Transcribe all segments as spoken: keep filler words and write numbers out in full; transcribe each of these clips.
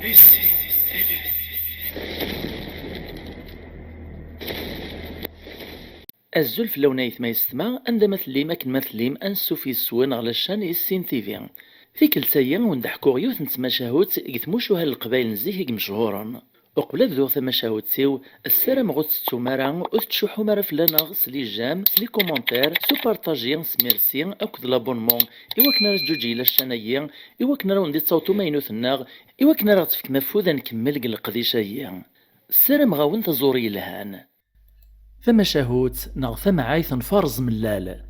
Azul fell-awen ayetma yessetma, anda ma tellim, akken ma tellim, ansuf yes-wen ɣer la chaîne Issin T V. Tikkelt-agi, wen-d-ḥkuɣ yiwet n tmacahut deg tmucuha n Leqbayel n zik i imechuren. Uqbel ad bduɣ tamacahut-iw, ssarameɣ ur tettettum ara, ur tettcuḥḥum ara fell-aneɣ s les j'aime, s les commentaires, s upartaji, s merci akked l'abonnement, i wakken ara teǧǧuǧeg la chaîne-agi, i wakken ara wen-d-ittaweḍ umaynut-nneɣ, i wakken ara ɣ-tefkem afud ad nkemmel deg leqdic-agi. Ssarameɣ-awen taẓuri yelhan. Tamacahut neɣ tamɛayt n Farẓ Mellal.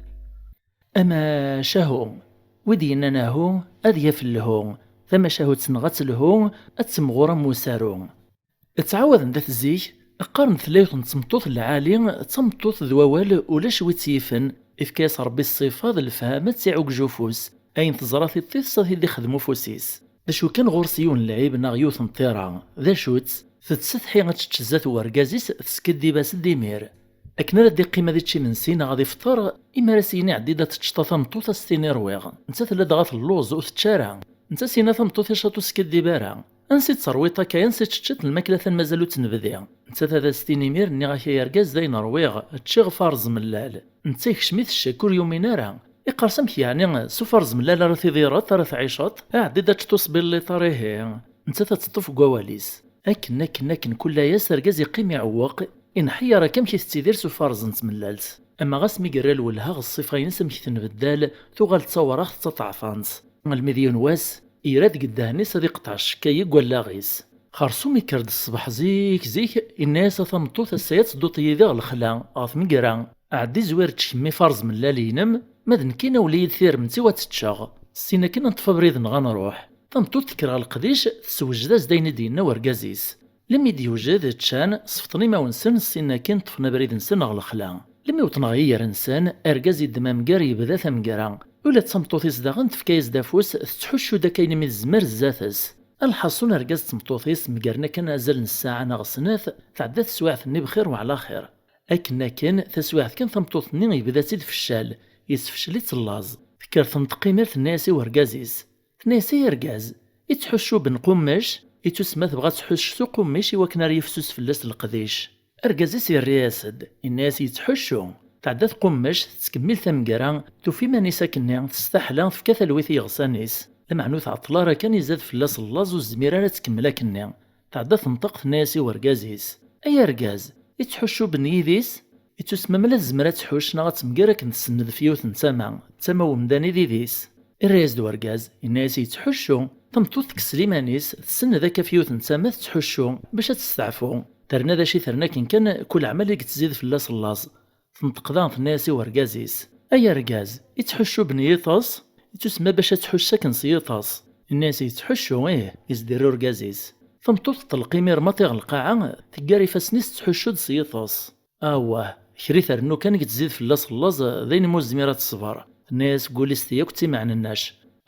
Amacahu, wi d-yennan ahu, ad yaf lhu. Tamacahut neɣ ad telhu, ad temɣur am usaru. Ttɛawaden dat zik, qqaren tella yiwet n tmeṭṭut n lɛali, d tameṭṭut d wawal, ulac wi tt-yifen, ifka-yas Ṛebbi ṣṣifa d lefhama d tiɛuǧǧ ufus, ayen teẓra tiṭ-is ad t-id-ixdem ufus-is. D acu kan, ɣur-s yiwen n lɛib neɣ yiwet n ṭṭira. D acu-tt? Tettsetḥi ad tečč zdat wergaz-is, teskiddib-as-d imir. Akken ara d-iqqim ad ičč imensi neɣ ad ifṭer, imi ara s-yini ɛeddi-d ad teččeḍ a tameṭṭut, ad s-tini rwiɣ. Nettat tella dɣa telluẓ, ur tečči ara. Nettat s-yenna tameṭṭut icaṭ ur skiddib ara. Ansi tt-terwiḍ akka, ansi tt-teččiḍ lmakla atan mazal ur tt-nebdi? Nettat ad as-tini imir nniɣ-ak ay argaz d ayen rwiɣ, ččiɣ farẓ mellal. Netta yekcem-it ccek ur yumin ara. Iqqers amek yeɛni s ufarẓ mellal ara tidireḍ, ara tɛiceḍ? Ɛeddi-d ad teččeḍ usbilliṭar ihi. Nettat ad teṭṭef deg wawal-is. Akken, akken, akken, kul layas argaz iqqim iɛewweq, inḥeyyer akka amek i tettidir s ufarẓ n tmellalt. Ama ɣas mi yerra lwelha ɣer ṣṣifa-ines amek tenbeddal, tuɣal d tawraɣt d taṭeɛfant. Almi d yiwen wass, yerra deg ddehn-is ad iqeṭɛec ccekka-yi deg wallaɣ-is. Xersum ikker-d ṣṣbeḥ zik zik, inna-yas a tameṭṭut ass-a ad tedduḍ yid-i ɣer lexla, ɣer tmegra. Ɛeddi zwir ečč kemmi farẓ mellal-inem, ma d nekkini awel-iyi-d tirmt-iw ad tt-ččeɣ. Ssin akken ad neṭṭef abrid-nneɣ ad nruḥ. Tameṭṭut tekker ɣer leqdic, tessewjed-as-d ayen i d-yenna urgaz-is. Lmi d-yewjed, ččan, sefṭen imawen-nsen, ssin akken ṭṭfen abrid-nsen ɣer lexla. Lmi wwḍen ɣer yiger-nsen, argaz yeddem amger yebda tamegra. Ula d tameṭṭut-is daɣen tefka-yas-d afus, tettḥuccu-d akka ayen imi tezmer zdat-s. Lḥaṣun, argaz d tmeṭṭut-is mgaren akken azal n ssaɛa neɣ snat, tɛedda teswiɛt-nni bxir weɛla xir. Akken akken, taswiɛt kan tameṭṭut-nni yebda-tt-id feccal, yesfecel-itt llaẓ. Tekker tenṭeq imir tenna-yas i urgaz-is. Tenna-yas ay argaz, ittḥuccu benqummec, ittusemma tebɣa ad tḥucc s uqummec i wakken ara yifsus fell-as leqdic. Argaz-is yerra-yas-d, yenna-yas yettḥuccu. Tɛedda tqummec, tettkemmil tamegra, tufa iman-is akkenni, testaḥla, tefka talwit i yiɣsan-is. Lameɛna ur tɛeṭṭel ara kan izad fell-as llaẓ ur tezmir ara ad tkemmel akkenni. Tɛedda tenṭeq tenna-yas i urgaz-is, ay argaz, ittḥuccu Ben yid-is? Ittusemma ma la tezmer ad tḥucc neɣ ad temger akken tsenned f yiwet n tama, d tama n umdan i d idis. Irra-yas-d urgaz, yenna-yas yettḥuccu. Tameṭṭut tekkes liman-is, tsenned akka f yiwet n tama tettḥuccu, bac ad testeɛfu. Terna d acu i terna akken kan, kul ɛmal i yettzid fell-as llaẓ. Tenṭeq daɣen tenna-yas i urgaz-is, ay argaz, ittḥuccu Ben yiṭes? Ittusemma bac ad tḥucc akken s yiṭes. Yenna-yas yettḥuccu, ih, yezder urgaz-is. Tameṭṭut teṭleq imir maṭi ɣer lqaɛa, teggar ifassen-is tettḥuccu-d s yiṭes. Awah, kra i trennu kan i yettzid fell-as llaẓ, d ayen umi ur tezmir ad teṣber. Tenna-yas deg wul-is ti akk d timeɛnennac.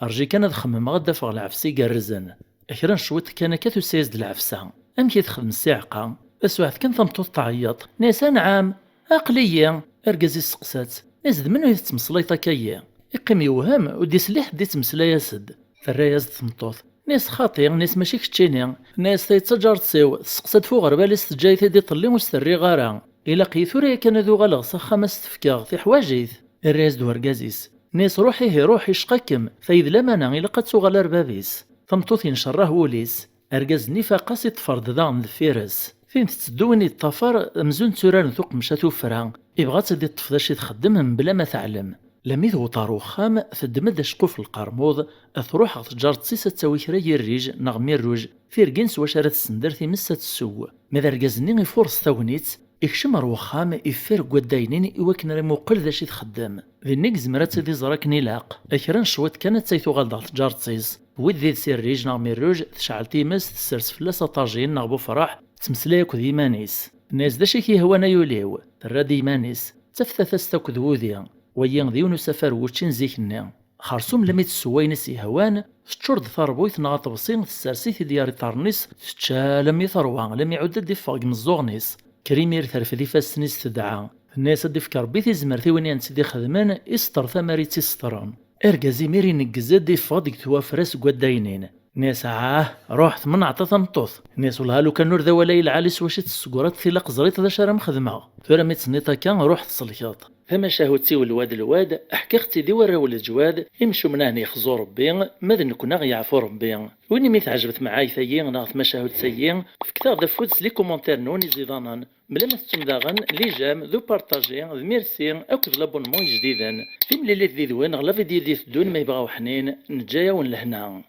Rǧi kan ad xemmemeɣ ad d-afeɣ lɛefs igerrzen. Kra n cwiṭ kan akka tusa-yas-d lɛefsa. Amek i texdem ssiɛqa? Taswiɛt kan tameṭṭut tɛeyyeḍ. Tenna-yas anɛam, aql-iyi. Argaz isteqsa-tt. Tenna-yas d menhu i tettmeslayeḍ akka-yi? Iqqim yewhem, ur d-isli ḥedd ittmeslay-as-d. Terra-yas-d tmeṭṭut. Tenna-yas xaṭi, tenna-yas mačči keččini. Tenna-yas ta d taǧaret-iw, testeqsa-d f uɣerbal-is teǧǧa-yi-t-id iṭelli ur s-terri ara. Ilaq-iyi tura yakan ad uɣaleɣ s axxam ad s-t-fkeɣ, tiḥwaǧ-it. Irra-yas-d urgaz-is. Tenna-yas ruḥ ihi ruḥ, icqa-kem, tayi d lamana, ilaq ad tuɣal ar bab-is. Tameṭṭut yencerreh wul-is. Argaz-nni ifaq-as, iṭṭfer-d daɣen deffir-s. Tin tetteddu, win yeṭṭafar, amzun tturaren tuqemca tuffra. Ibɣa ad tt-id-iṭṭef d acu i txeddem mebla ma teɛlem. Lami tewweḍ ɣer uxxam, teddem-d aceqquf n lqermuḍ, truḥ ɣer tǧaret-is ad tawi kra n yirrij neɣ mirruj, tirgin s wacu ara tessender times ad tessew. Ma d argaz-nni ifuṛes tagnit, ikcem ɣer uxxam, iffer deg waddaynin i wakken ara imuqel d acu i txeddem. Dinna i yezmer ad tt-id-iẓer akken ilaq. Kra n cwiṭ kan ad tay tuɣal-d ɣer tǧaret-is. Tewwi-d did-s irrij neɣ mirruj, tecɛel times, tessers fell-as aṭajin neɣ bufraḥ, tettmeslay akked yiman-is. Tenna-yas d acu i k-yehwan ay ul-iw? Terra-d i yiman-is. D taftatast akked wudi. Wagi d yiwen usafar n wučči n zik-nni. Xersum lami tesseww ayen i s-yehwan, teččur-d tarbuyt neɣ aṭebsi, tessers-it-id gar iṭarren-is, tečča alammi terwa, alammi iɛudd ad d-iffeɣ deg imeẓẓuɣen-is. Kker imir terfed ifassen-is tedɛa. Tenna-yas ad d-ifk Rebbi tizmert i win i tent-id-ixedmen, iseṭṭer tamar i tt-iseṭṭren. Argaz imir ineggez-d iffeɣ-d deg twafra seg waddaynin. Nni-as: "Ah, ruḥ, tmenɛeḍ a tameṭṭut." Nni-as: "Wellah, lukan ur d awal ay lɛali s wacu i tesseggreḍ tilaq ẓriḍ d acu ara m-xedmeɣ. Tura mi tt-tenniḍ akka, ruḥ tselkeḍ." Tamacahut-iw lwad lwad, ḥkiɣ-tt-id i warraw n leǧwad, imcumen ahni ixzu Rebbi, ma d nekkni aɣ-yeɛfu Rebbi. Win imi teɛjeb temɛayt-agi neɣ tmacahut-agi, fket-aɣ-d afud s les commentaires-nwen iẓidanen. Bla ma tettum daɣen les j'aime, d upartaji, d merci akked l'abonnement ijdiden. Timlilit did-wen ɣer la vidéo d-iteddun ma yebɣa uḥnin, neǧǧa-yawen lehna.